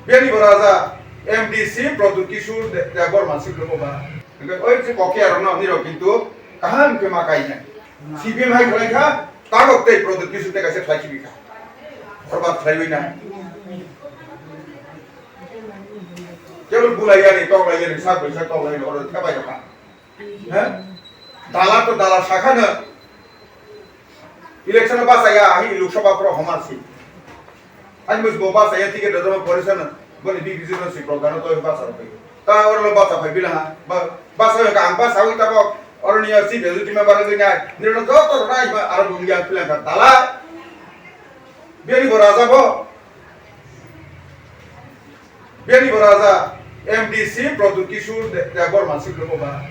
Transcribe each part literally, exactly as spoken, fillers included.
Biyani bo raja M D C Pradyut Kishore De-, Debbarma si bwlamo ba. Hwnkhe oi je kokiya rokno nirok kintu kaham khe ma kainai. C P M hai khlai kha, tabok tei Pradyut Kishore tei kaisa khlai khibi kha. Horbat khlaiwi na. Kebol bulaiyani, toklaiyani, sak bai sak toklaiyani, oro khe bai kha. He? Dala to dala sakha no. Election o bachaya, ahi Lok Sabha pro homa si. Ani mus bo bachaya ticket dodoma porisa no. Boni B P C no si program no to bacha pai. Ta oro lo bacha pai bila ha. Ba, bacha ka ang bacha wi ta bo. Oro ni si be ti ma bar ni na. Ni no joto na ba aro bung yang pilang ka dala. Biyani bo raja bo. Biyani bo raja M D C Pradyut Kishore De-, Debbarma si bwlamo ba.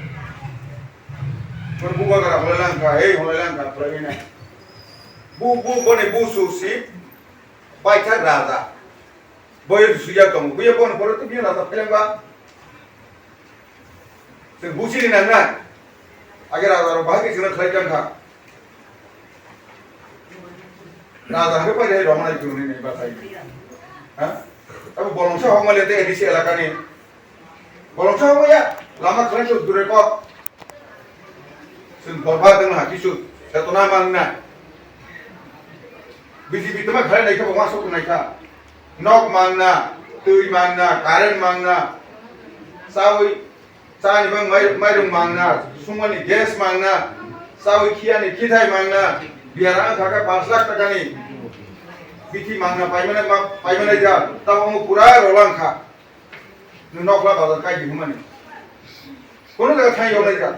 Boni bubagra holai lang kha, ei holai lang kha, khlaiwi na. Bu, bu, boni busu si baithak raja. Boyo suya tongo. Buya boni pore to biya raja phaileng ba. Chwng buchini nang na. Age raja rok bahai khe chwngno khlai tong kha. Raja hake pai rok manai chwngni ni bathai. Ha? Abo bolongsa hokmale te A D C elakani. Bolongsa hokmaya lama khlai chuk dure kok. Chwng borba tong ha kisu chetona mangna. B J P tama khlai naikha bo masuk naikha. Nok mangna, twi mangna, current mangna. Chawi Chani bang mai-, mairung mangna, sumani gas mangna, chawi khiyani khithai mangna, biyara wngkha khe pash lakh takani bithi mangna paimani ma-, paimani ja, tamo omo pura rolang kha. Nwng nokla bazar kai di hwnmani. Kono jaga thang yonai ja.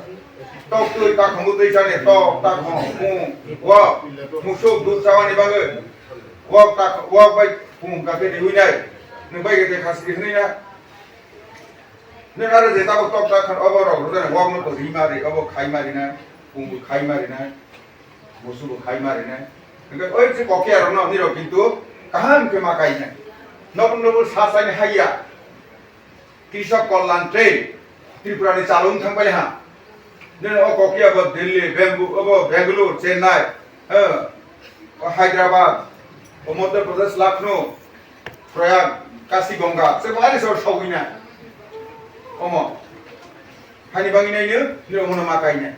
Tok twi takhongo twi chani, tok, takhong, mung, wok, musuk, dud chawani bagwi. Wok tak-, wok bai phung kake di hwnai. Nwng bai khe khasi di hwnai na. Nwng aro je tabok tok ta khan obo rok rwjak wak no to ri mari, obo khai mari na, pung bo khai mari na, mosu bo khai mari na. Hwnkhe oi je kokiya rok no nirok kintu kaham khe ma kai na. Nokol nokol sa sai ni haiya. Krishok Kalyan Trail Tripura ni chalung thang pai ha. Nwng o kokiya bo Delhi, Bembu-, obo Bangalore, Chennai, eh, o Hyderabad, o Madhya Pradesh, Lucknow, Prayag, Kashi Ganga, se bo ani sor sogwi na. Omo. Hani bangwi nai nw, nirok mono ma kai na.